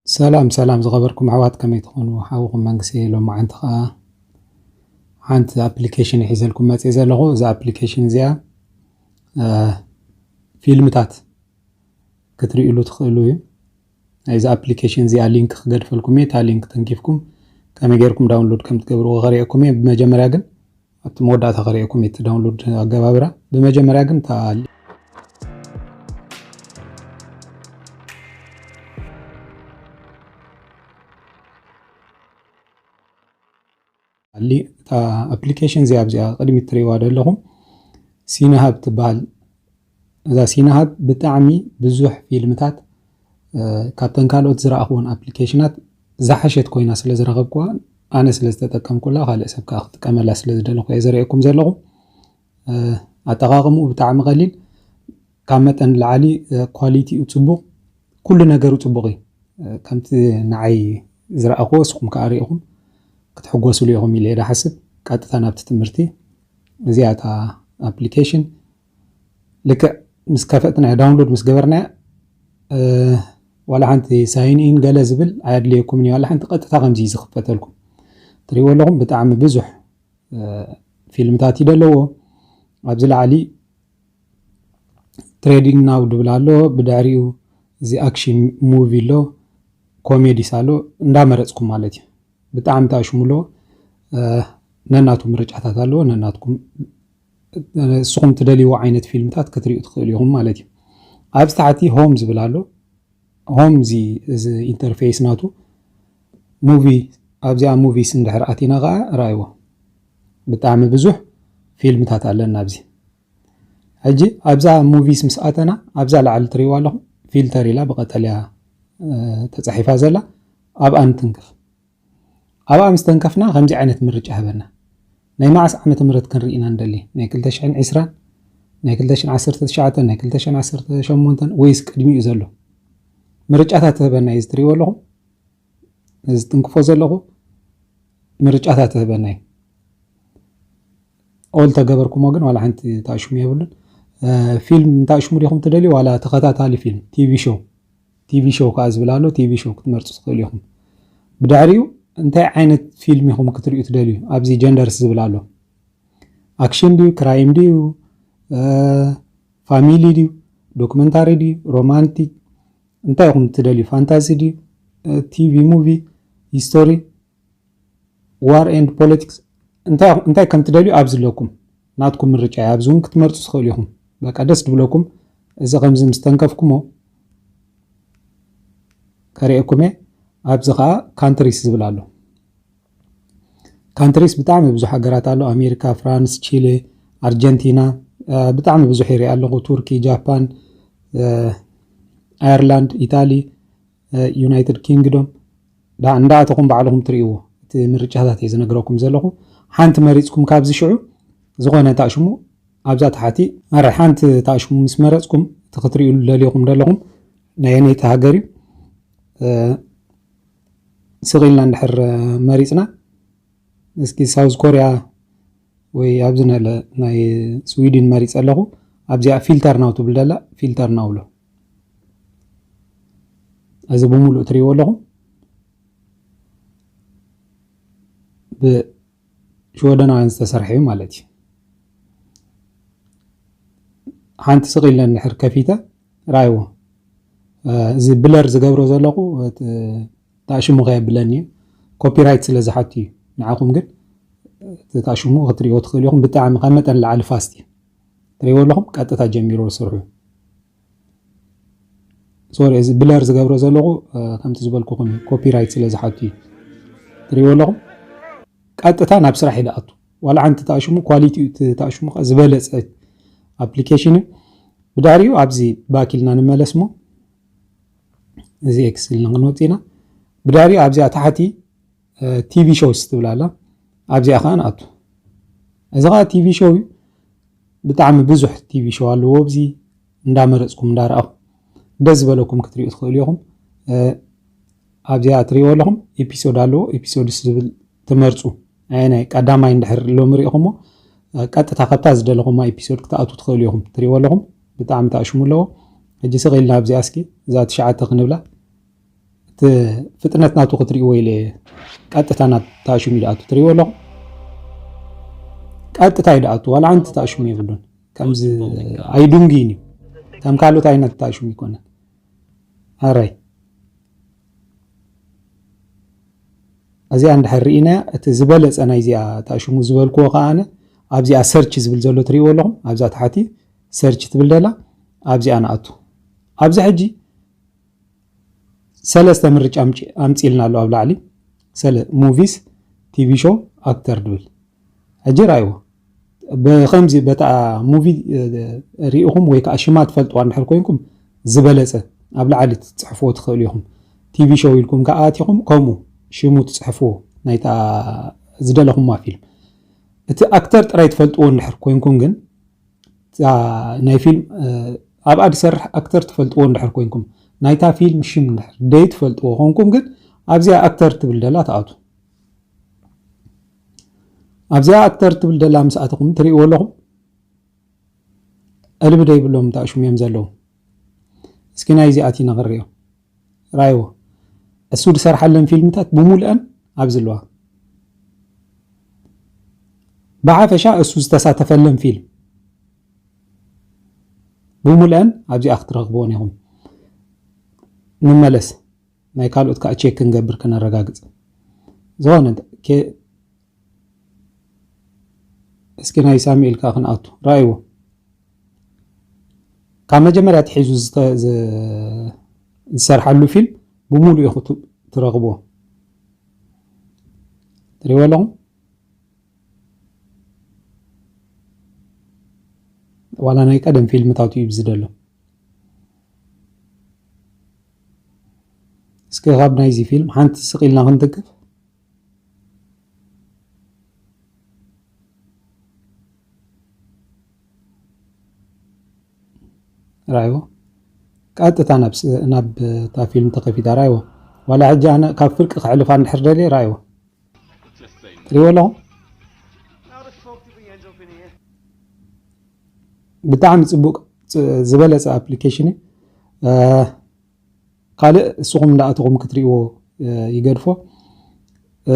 ሰላም ሰላም ዝኸበርኩም ኣሕዋት፣ ከመይ ትኾኑ? ሓውኹም መንግስቲ። ሎማዓንቲ ኸዓ ሓንቲ ኣፕሊኬሽን ሒዘልኩም መፅእ ዘለኹ። እዛ ኣፕሊኬሽን እዚኣ ፊልምታት ክትርእሉ ትኽእሉ እዩ። ናይዚ ኣፕሊኬሽን እዚኣ ሊንክ ክገድፈልኩም እየ። እታ ሊንክ ተንኪፍኩም ከመይ ጌርኩም ዳውንሎድ ከም ትገብርዎ ከርእየኩም እየ። ብመጀመርያ ግን ኣብቲ መወዳእታ ከርእየኩም እየ እቲ ዳውንሎድ ኣገባብራ። ብመጀመርያ ግን እታ ኣሊ እታ ኣፕሊኬሽን እዚኣ ኣብዚኣ ቅድሚት ትርእይዋ ዘለኹም ሲነሃብ ትበሃል። እዛ ሲነሃብ ብጣዕሚ ብዙሕ ፊልምታት ካብተን ካልኦት ዝረኣኽዎን ኣፕሊኬሽናት ዝሓሸት ኮይና ስለ ዝረኸብኩዋ፣ ኣነ ስለ ዝተጠቀምኩላ ካልእ ሰብ ከዓ ክጥቀመላ ስለ ዝደለኹ እየ ዘርእየኩም ዘለኹ። ኣጠቓቕምኡ ብጣዕሚ ቀሊል፣ ካብ መጠን ንላዕሊ ኳሊቲኡ ፅቡቕ፣ ኩሉ ነገሩ ፅቡቕ እዩ። ከምቲ ንዓይ ዝረኣኽዎ ንስኹም ከዓ ርኢኹም ክትሕጎስሉ ኢኹም ኢለ እየ ዝሓስብ። ቀጥታ ናብቲ ትምህርቲ። እዚኣ እታ ኣፕሊኬሽን ልክዕ ምስ ከፈትና፣ ዳውንሎድ ምስ ገበርና፣ ዋላ ሓንቲ ሳይን ኢን ገለ ዝብል ኣየድልየኩምን እዩ። ዋላ ሓንቲ ቀጥታ ከምዚ እዩ ዝኽፈተልኩም። ትሪእዎ ኣለኹም ብጣዕሚ ብዙሕ ፊልምታት እዩ ዘለዎ። ኣብዚ ላዕሊ ትሬዲንግ ናው ድብል ኣሎ። ብድሕሪኡ እዚ ኣክሽን ሙቪ ኣሎ፣ ኮሜዲስ ኣሎ። እንዳመረፅኩም ማለት እዩ። ብጣዕሚ ታሽሙ ኣለዎ። ነናቱ ምርጫታት ኣለዎ። ነናትኩም ንስኹም ትደልይዎ ዓይነት ፊልምታት ክትሪኡ ትኽእሉ ኢኹም ማለት እዩ። ኣብዚ ታሕቲ ሆም ዝብል ኣሎ። ሆም እዚ፣ እዚ ኢንተርፌስ ናቱ ሙቪ፣ ኣብዚኣ ሙቪስ እንድሕር ኣቲና ከዓ ራይዎ። ብጣዕሚ ብዙሕ ፊልምታት ኣለና ኣብዚ። ሕጂ ኣብዛ ሙቪስ ምስ ኣተና ኣብዛ ላዕሊ ትሪእዋ ኣለኹም ፊልተር ኢላ ብቐጠልያ ተፃሒፋ ዘላ ኣብኣ ንትንክፍ። ኣብኣ ምስ ተንከፍና ከምዚ ዓይነት ምርጫ ህበና። ናይ መዓስ ዓመተ ምህረት ክንርኢ ኢና ንደሊ? ናይ ክልተ ሽሕን ዕስራን፣ ናይ ክልተ ሽሕን ዓሰርተ ትሽዓተን፣ ናይ ክልተ ሽሕን ዓሰርተ ሸሞንተን ወይስ ቅድሚኡ ዘሎ? ምርጫታት ትህበና እዩ። እዚ ትሪእዎ ኣለኹም እዚ ትንክፎ ዘለኹ ምርጫታት ትህበና እዩ። ኦል ተገበርኩሞ ግን ዋላ ሓንቲ ታሽሙ የብሉን። ፊልም ታሽሙ ዲኹም ትደልዩ ዋላ ተኸታታሊ ፊልም፣ ቲቪ ሾው? ቲቪ ሾው ከዓ ዝብል ኣሎ። ቲቪ ሾው ክትመርፁ ትኽእሉ ኢኹም። ብድሕሪኡ እንታይ ዓይነት ፊልም ኢኹም ክትሪኡ ትደልዩ? ኣብዚ ጀንደርስ ዝብል ኣሎ። ኣክሽን ድዩ፣ ክራይም ድዩ፣ ፋሚሊ ድዩ፣ ዶክመንታሪ ድዩ፣ ሮማንቲክ፣ እንታይ ኢኹም ትደልዩ? ፋንታሲ ድዩ፣ ቲቪ ሙቪ፣ ሂስቶሪ፣ ዋር ኤንድ ፖለቲክስ፣ እንታይ ከም ትደልዩ ኣብዚ ኣለኩም። ናትኩም ምርጫ እዩ። ኣብዚ እውን ክትመርፁ ትኽእሉ ኢኹም። በቃ ደስ ድብለኩም። እዚ ከምዚ ምስ ተንከፍኩሞ ከርእየኩም እየ። ኣብዚ ከዓ ካንትሪስ ዝብል ኣሎ። ካንትሪስ ብጣዕሚ ብዙሕ ሃገራት ኣሎ። ኣሜሪካ፣ ፍራንስ፣ ቺሌ፣ ኣርጀንቲና፣ ብጣዕሚ ብዙሕ ይርኢ ኣለኹ። ቱርኪ፣ ጃፓን፣ ኣየርላንድ፣ ኢታሊ፣ ዩናይትድ ኪንግዶም። እንዳኣተኹም ባዕልኹም ትርእይዎ። እቲ ምርጫታት እየ ዝነግረኩም ዘለኹ። ሓንቲ መሪፅኩም ካብዚ ሽዑ ዝኾነ ታሽሙ ኣብዛ ታሕቲ ማረ ሓንቲ ታሽሙ ምስ መረፅኩም እቲ ክትርእዩሉ ደልኹም ዘለኹም ናይ ኣየነይቲ ሃገር እዩ። ስቕ ኢልና እንድሕር መሪፅና፣ እስኪ ሳውዝ ኮርያ ወይ ኣብዚ ነለ ናይ ስዊድን መሪፅ ኣለኹ። ኣብዚኣ ፊልተር ናው ትብል ደላ ፊልተር ናው ብሎ። እዚ ብምሉእ ትሪእዎ ኣለኹም። ብሽወደናውያን ዝተሰርሐ እዩ ማለት እዩ። ሓንቲ ስቕ ኢለ እንድሕር ከፊተ ራይዎ። እዚ ብለር ዝገብሮ ዘለኹ ታሽሙ ከየብለኒ እዩ። ኮፒራይት ስለ ዝሓቱ እዩ። ንዓኹም ግን ታሽሙ ክትሪእዎ ትኽእሉ ኢኹም። ብጣዕሚ ካብ መጠን ላዕሊ ፋስት እዩ። ትሪእዎ ኣለኹም ቀጥታ ጀሚሩ ስርሑ። ሶሪ፣ እዚ ብለር ዝገብሮ ዘለኹ ከምቲ ዝበልኩኹም እዩ። ኮፒራይት ስለ ዝሓቱ እዩ። ትሪእዎ ኣለኹም ቀጥታ ናብ ስራሕ ይድኣቱ። ዋላ ሓንቲ ታሽሙ ኳሊቲ ታሽሙ ዝበለፀ ኣፕሊኬሽን እዩ። ብድሕሪኡ ኣብዚ ባክ ኢልና ንመለስ እሞ እዚ ኤክስ ኢልና ክንወፅ ኢና። ብድሕሪኡ ኣብዚኣ ታሕቲ ቲቪ ሾውስ ትብል ኣላ። ኣብዚኣ ከዓ ንኣቱ። እዚ ከዓ ቲቪ ሾው እዩ። ብጣዕሚ ብዙሕ ቲቪ ሾው ኣለዎ። ኣብዚ እንዳመረፅኩም እንዳረኣኹም ደስ ዝበለኩም ክትሪኡ ትኽእሉ ኢኹም። ኣብዚኣ ትሪእዎ ኣለኹም ኤፒሶድ ኣለዎ። ኤፒሶድስ ዝብል ትመርፁ። ኣየናይ ቀዳማይ እንድሕር ሎሚ ሪኢኹሞ ቀጥታ ካብታ ዝደለኹማ ኤፒሶድ ክትኣትዉ ትኽእሉ ኢኹም። ትሪእዎ ኣለኹም ብጣዕሚ ታሽሙ ኣለዎ። ሕጂ ስቕ ኢልና ኣብዚኣ እስኪ እዛ ትሽዓተ ክንብላ። ፍጥነት ናቱ ክትሪእዎ ኢለ፣ ቀጥታ ናቱ ተኣሽሙ ይድኣቱ ትሪእዎ ኣለኹም። ቀጥታ ይድኣቱ፣ ዋላ ሓንቲ ተኣሽሙ የብሉን። ከምዚ ኣይዱንግን እዩ። ከም ካልኦት ዓይነት ተኣሽሙ ይኮነን። ኣራይ እዚኣ እንድሕር ርኢናያ፣ እቲ ዝበለጸ ናይዚኣ ተኣሽሙ ዝበልክዎ ከኣ ኣነ ኣብዚኣ ሰርች ዝብል ዘሎ ትሪእዎ ኣለኹም። ኣብዛ ታሕቲ ሰርች ትብል ደላ ኣብዚኣ ንኣቱ። ኣብዚ ሕጂ ሰለስተ ምርጫ ኣምጺ-፣ ኣምጺልና ኣሎ ኣብ ላዕሊ። ሰለ-፣ ሙቪስ፣ ቲቪ ሾው፣ ኣክተር ድብል። ሕጂ ራእይዎ። ብኸምዚ በታ ሙቪ፣ እ፣ ርኢኹም ወይ ከዓ ሽማ ትፈልጥዋ እንድሕር ኮይንኩም ዝበለጸ ኣብ ላዕሊ ትጽሕፍዎ ትኽእሉ ኢኹም። ቲቪ ሾው ኢልኩም ከዓ ኣቲኹም ከምኡ ሽሙ ትጽሕፍዎ ናይታ ዝደለኹማ ፊልም። እቲ ኣክተር ጥራይ ትፈልጥዎ እንድሕር ኮይንኩም ግን እታ ናይ ፊልም፣ እ፣ ኣብኣ ዝሰርሕ ኣክተር ትፈልጥዎ እንድሕር ኮይንኩም ናይታ ፊልም ሽም እንድሕር ደይ ትፈልጥዎ ኮንኩም ግን ኣብዚኣ ኣክተር ትብል ደላ ትኣቱ። ኣብዚኣ ኣክተር ትብል ደላ ምስ ኣተኹም ትርእይዎ ኣለኹም። ዕልቢ ደይብሎም ተኣሽሙ እዮም ዘለዉ። እስኪ ናይዚኣቲ ነኽርዮ። ራይዎ። እሱ ዝሰርሓለን ፊልምታት ብሙሉአን ኣብዚ ኣለዋ። ብሓፈሻ እሱ ዝተሳተፈለን ፊልም ብሙሉአን ኣብዚኣ ክትረኽብዎን ኢኹም። ንመለስ። ናይ ካልኦት ከዓ ቼክ ክንገብር ክነረጋግጽ። ዝኾነ ከ-፣ እስኪ ናይ ሳሙኤል ከዓ ክንኣቱ። ራእይዎ። ካብ መጀመርያ ኣትሒዙ ዝተ-፣ ዝ-፣ ዝሰርሓሉ ፊልም ብሙሉ ኢኹ ት-፣ ትረኽብዎ። ትሪእዎ ኣለኹም? ዋላ ናይ ቀደም ፊልምታቱ እዩ ዝደሎ። እስኪ ካብ ናይዚ ፊልም ሓንቲ ስቕ ኢልና ክንትክፍ። ራእይዎ። ቀጥታ ናብ ስ-፣ ናብ እታ ፊልም ተኸፊታ። ራእይዎ። ዋላ ሕጂ ኣነ ካብ ፍርቂ ከሕልፋ እንድሕር ደልየ ራእይዎ። ትሪእዎ ኣለኹም? ብጣዕሚ ጽቡቕ፣ ጽ-፣ ዝበለጸ ኣፕሊኬሽን እዩ። እ፣ ካልእ እስኹም እንዳኣተኹም ክትሪእዎ፣ እ፣ ይገድፎ። እ፣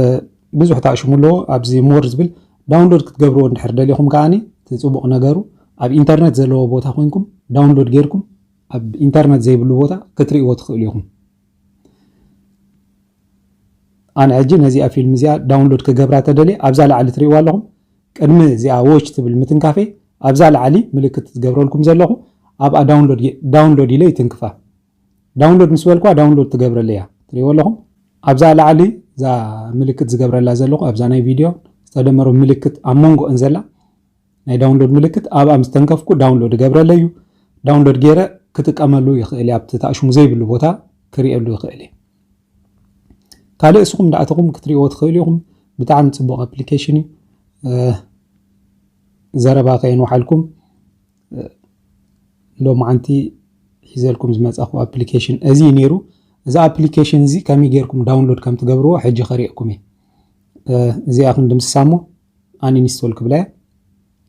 ብዙሕ ተኣሽሙ ኣለዎ። ኣብዚ ሞር ዝብል ዳውንሎድ ክትገብርዎ እንድሕር ደሊኹም ከኣኒ፣ እቲ ጽቡቕ ነገሩ ኣብ ኢንተርነት ዘለዎ ቦታ ኮይንኩም ዳውንሎድ ጌርኩም ኣብ ኢንተርነት ዘይብሉ ቦታ ክትሪእዎ ትኽእሉ ኢኹም። ኣነ ሕጂ ነዚኣ ፊልም እዚኣ ዳውንሎድ ክገብራ ተደልየ፣ ኣብዛ ላዕሊ ትሪእዋ ኣለኹም። ቅድሚ እዚኣ ዎች ትብል ምትንካፈይ፣ ኣብዛ ላዕሊ ምልክት ዝገብረልኩም ዘለኹ፣ ኣብኣ ዳውንሎድ የ-፣ ዳውንሎድ ኢለ ይትንክፋ። ዳውንሎድ ምስ በልኳ ዳውንሎድ ትገብረለይ እያ። ትሪእዎ ኣለኹም? ኣብዛ ላዕሊ እዛ ምልክት ዝገብረላ ዘለኹ፣ ኣብዛ ናይ ቪድዮ ዝተደመሮ ምልክት ኣብ መንጎ እንዘላ ናይ ዳውንሎድ ምልክት ኣብኣ ምስ ተንከፍኩ ዳውንሎድ እገብረለይ እዩ። ዳውንሎድ ገይረ ክጥቀመሉ ይኽእል እየ። ኣብቲ ተኣሽሙ ዘይብሉ ቦታ ክርእየሉ ይኽእል እየ። ካልእ እስኹም እንዳኣተኹም ክትርእይዎ ትኽእሉ ኢኹም። ብጣዕሚ ጽቡቕ ኣፕሊኬሽን እዩ። እ፣ ዘረባ ከየንውሓልኩም፣ እ፣ ሎማዓንቲ ሒዘልኩም ዝመጻኹ ኣፕሊኬሽን እዚ እዩ ነይሩ። እዚ ኣፕሊኬሽን እዚ ከመይ ጌርኩም ዳውንሎድ ከም ትገብርዎ ሕጂ ከርእየኩም እየ። እ፣ እዚኣ ክንድምስሳ እሞ ኣንኢንስቶል ክብላ እየ።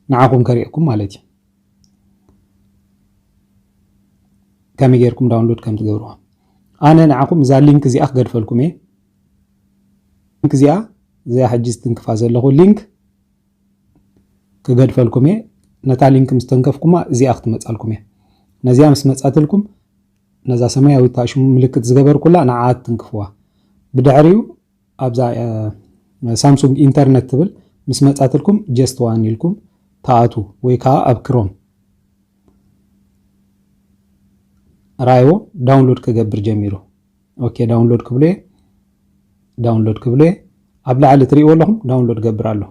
ንዓኹም ከርእየኩም ማለት እዩ። ከመይ ጌርኩም ዳውንሎድ ከም ትገብርዋ። ኣነ ንዓኹም እዛ ሊንክ እዚኣ ክገድፈልኩም እየ። ሊንክ እዚኣ፣ እዚኣ ሕጂ ዝትንክፋ ዘለኹ ሊንክ ክገድፈልኩም እየ። ነታ ሊንክ ምስ ተንከፍኩማ እዚኣ ክትመጻልኩም እየ። ነዚኣ ምስ መጻትልኩም፣ ነዛ ሰማያዊት ታሽሙ ምልክት ዝገበርኩላ ንዓኣ ትንክፍዋ። ብድሕሪኡ ኣብዛ፣ እ፣ ሳምሱንግ ኢንተርነት ትብል ምስ መጻትልኩም ጀስት ዋን ኢልኩም ተኣቱ ወይ ከዓ ኣብ ክሮም ራይዎ ዳውንሎድ ክገብር ጀሚሩ። ኦኬ፣ ዳውንሎድ ክብሎ እየ። ዳውንሎድ ክብሎ እየ። ኣብ ላዕሊ ትርእይዎ ኣለኹም ዳውንሎድ ገብር ኣሎ።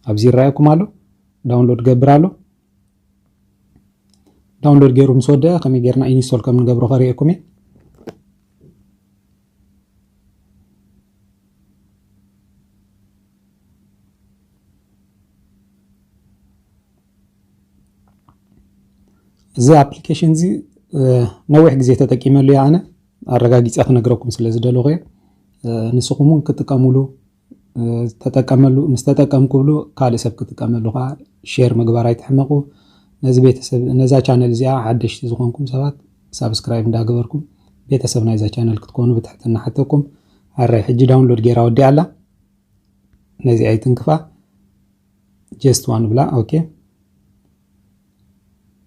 ኣብዚ ይረኣየኩም ኣሎ። ዳውንሎድ ገብር ኣሎ። ዳውንሎድ ገይሩ ምስ ወደአ ከመይ ጌርና ኢንስቶል ከም ንገብሮ ከርእየኩም እየ። እዚ ኣፕሊኬሽን እዚ፣ እ፣ ነዊሕ ግዜ ተጠቂመሉ እየ ኣነ። ኣረጋጊጸ ክነግረኩም ስለ ዝደለኹ እየ። እ፣ ንስኹም እውን ክትጥቀሙሉ፣ እ፣ ተጠቀመሉ፣ ምስ ተጠቀምኩሉ ካልእ ሰብ ክጥቀመሉ ከዓ ሼር ምግባር ኣይትሕመቑ። ነዚ ቤተሰብ ነዛ ቻነል እዚኣ ሓደሽቲ ዝኾንኩም ሰባት ሳብስክራይብ እንዳገበርኩም ቤተሰብ ናይዛ ቻነል ክትኮኑ ብትሕትና ሓተኩም። ኣራይ ሕጂ ዳውንሎድ ገይራ ወዲኣ ኣላ። ነዚ ኣይትንክፋ። ጀስት ዋን ብላ። ኦኬ፣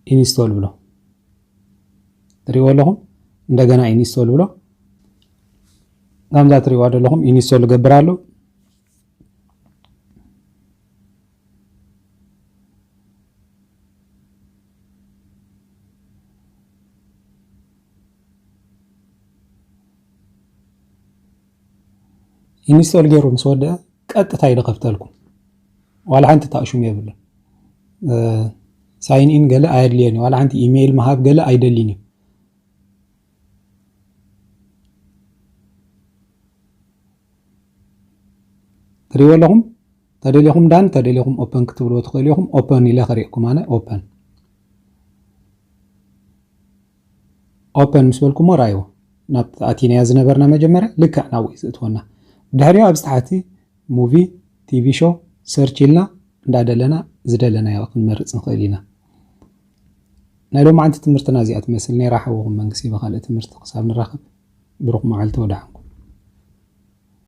ኢንስቶል ብሎ። ትሪእዎ ኣለኹም። እንደገና ኢንስቶል ብሎ። ከምዛ ትሪእዋ ዘለኹም ኢንስቶል እገብር ኣሎ። ኢንስቶል ገይሩ ምስ ወደአ ቀጥታ እዩ ዝኸፍተልኩም። ዋላ ሓንቲ ታእሹም የብሉን። ሳይን ኢን ገለ ኣየድልየን እዩ። ዋላ ሓንቲ ኢሜይል ምሃብ ገለ ኣይደልን እዩ። ትሪእዎ ኣለኹም። ተደሊኹም ዳን ተደሊኹም ኦፐን ክትብልዎ ትኽእሉ ኢኹም። ኦፐን ኢለ ከሪእኩም ኣነ ኦፐን ኦፐን ምስ በልኩሞ ራእይዎ። ናብ ኣቲናያ ዝነበርና መጀመርያ ልክዕ ናብኡ እዩ ዝእትወና። ድሕሪኡ ኣብዚ ታሕቲ ሙቪ፣ ቲቪ ሾው ሰርች ኢልና እንዳደለና ዝደለናዮ ክንመርፅ ንኽእል ኢና። ናይ ሎማዓንቲ ትምህርትና እዚኣ ትመስል ነይራ። ሓውኹም መንግስቲ ብኻልእ ትምህርቲ ክሳብ ንራኸብ ብሩኽ መዓልቲ ወደሓንኩም።